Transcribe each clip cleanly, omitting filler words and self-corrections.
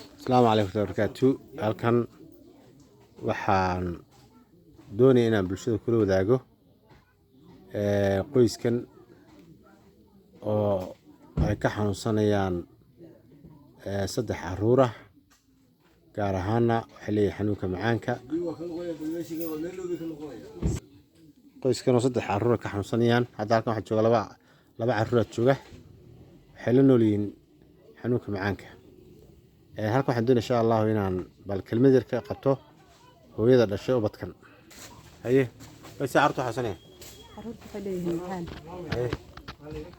Asalaamu calaykum warahmatullahi wabarakaatu. Halkan waxaan doonaya inaan bulshada kula wadaago qoyskan oo ay ka xanuunsanayaan saddex caruur ah, gaar ahaana waxay leeyihin xanuunka macaanka. Qoyskan oo saddex caruur ka xanuunsanayaan, hadda halkan waxaa jooga laba caruuraa jooga, waxay la nool yihiin xanuunka macaanka. Halkan waxaan doonaya, insha Allahu, inaan bal kelmad yar ka qabto hooyada dhashay ubadkan. Haye, wayse carruurta xanuunsanayaan? Caruurta waxay leeyihiin macaan. Haye.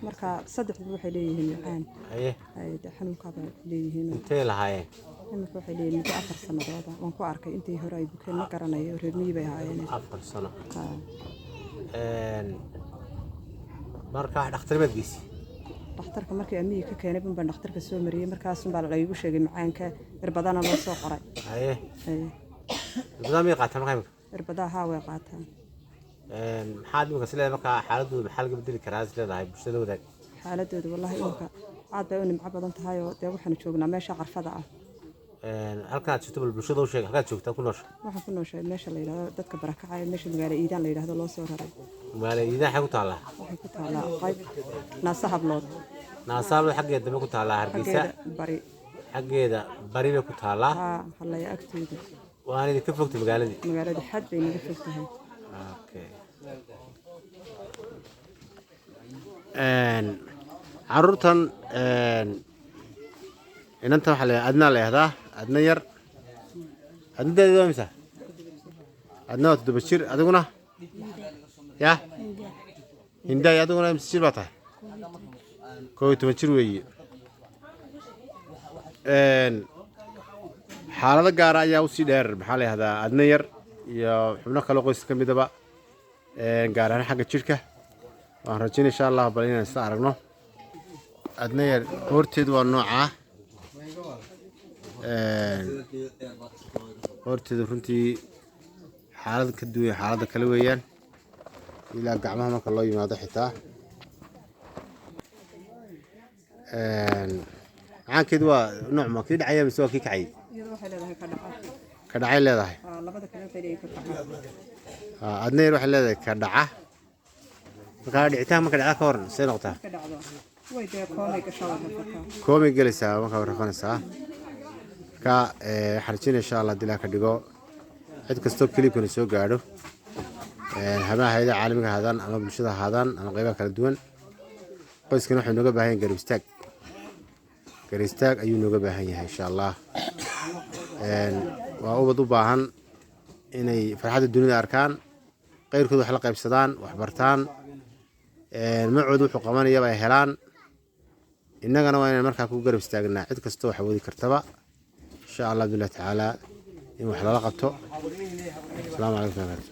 Marka saddexduba waxay leeyihiin macaan. Haye. Ay dee xanuunkaabay leeyihiin. Intee lahaayeen? Iminka waxay leeyihiin muddo 4 sanadooda. Waan ku arkay intii hore ay bukeen, ma garanayo, reer miyi bay ahaayeen. 4 sano. Haa. Marka wax dhakhtar baad geysay? Dhakhtarka markii aan miyi ka keenay baan dhakhtarka soo mariyey, markaasun baa la iigu sheegay macaanka, irbadana loo soo qoray. Haye. Haye. Irbadaha miyay qaataan markaa imika? Irbadaha haa, way qaataan. Maxaad imika is leedahay markaa, xaaladooda maxaa laga bedeli karaa is leedahay? Bulshada wadaag. Xaaladooda wallahi imika aad bay u nimco badan tahay, oo dee waxaanu joognaa meesha carfada ah. Halkan aad joogto bal bulshada u sheeg, halkaad joogtaa ku noosha. Waxaan ku nooshahay meesha la yidhahdo dadka barakacaya, meesha magaalo Iidaan la yidhahdo loo soo raray. Magaalo Iidaan xay ku taallaa? Waxay ku taallaa qayb Naasa Hablood. Naasaabla xaggeeda dambe ku taallaa Hargeysa. Xaggeeda bari. Xaggeeda bari bay ku taallaa. Haa, hallaya agteeda. Waana idinka fogtay magaaladii? Magaalada xad bay naga fog tahay. Okay. Caruurtan, inanta waxaa la Adnaa la yihahdaa, Adna yar. Adna dadeeda waa imisa? Adna waa 7 jir. Adiguna ya Hindaay, adiguna imisa jir baa tahay? 11 jir weeye. Xaalado gaara ayaa usii dheer, maxaa la yihahdaa, Adna yar iyo xubno kale qoyska ka midaba, gaar ahaan xagga jidhka. Waan rajaynaya, insha Allah, bal inaan isla aragno. Adna yar qoorteedu waa noocaa. Qoorteedu runtii xaalad ka duwan xaaladda kale weeyaan, ilaa gacmaha marka loo yimaado xitaa. Macaankeedu waa nooc ma kii dhacaya mise waa kii kacayay? Iyadu waxay leedahay ka dhaca. Ka dhacay leedahay? Haa, labada kale waxay leeyihiin ka kaca. Adna yar waxay leedahay ka dhaca. Markaa dhicitaan marka dhacda ka waran, see noqotaa? Ka dhacdo way dee koomay gashaa, way rafataa. Koomay gelaysaa markaa, way rafanaysaa. Marka waxaan rajaynaya, insha Allah, dilaa ka dhigo cid kastoo clipkani soo gaadho, hamaha hayadaha caalamiga ahaadaan ama bulshada ahaadaan ama qeybaha kala duwan, qoyskan wuxuu nooga baahan yahay garab istaag. Garab istaag ayuu nooga baahan yahay, insha Allah. Waa ubad u baahan inay farxadda dunida arkaan, qeyrkooda wax la qaybsadaan, wax bartaan, macooda wuxuu qabanayaba ay helaan. Innagana waa inaan markaa ku garab istaagnaa cid kastoo wax awoodi kartaba, insha Allah billahi tacaala, in wax lala qabto. Asalaamu calaykum warahmatullahi.